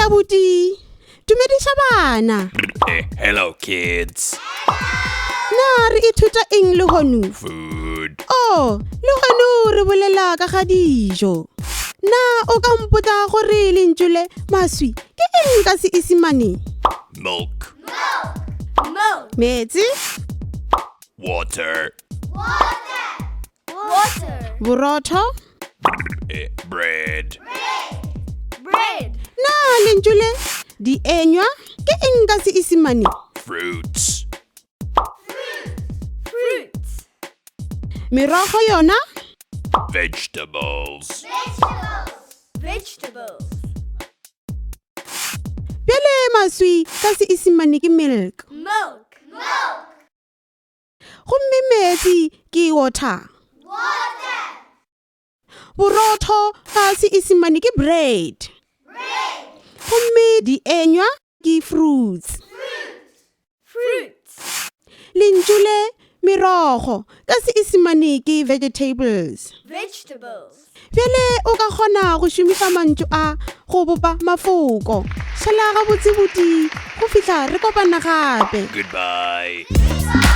Dumela buti. Dumediša bana. Eh, hello kids. Na re ithuta eng lehono? Food. Oh, lehono re bolela ka ga dijo. Na o ka mpotsa gore lentšu le maswi ke eng ka Seisemane? Milk. Milk. Meetse, Water. Water. borotho. Eh, bread. Bread. Na lentšu le dienywa ke eng ka Seisemane? Fruits. Fruits. Merogo yona? Vegetables. Vegetables. Bjale maswi ka Seisemane ke milk. Milk. Gomme meetse ke water. Borotho ka Seisemane ke bread. Gomme dienywa ke fruits. Fruits. Lentšu le merogo ka Seisemane ke vegetables. Vegetables. Bjale o ka kgona go šomiša mantšu a go bopa mafoko. Šala gabotse buti go fihla re kopana gape. Goodbye.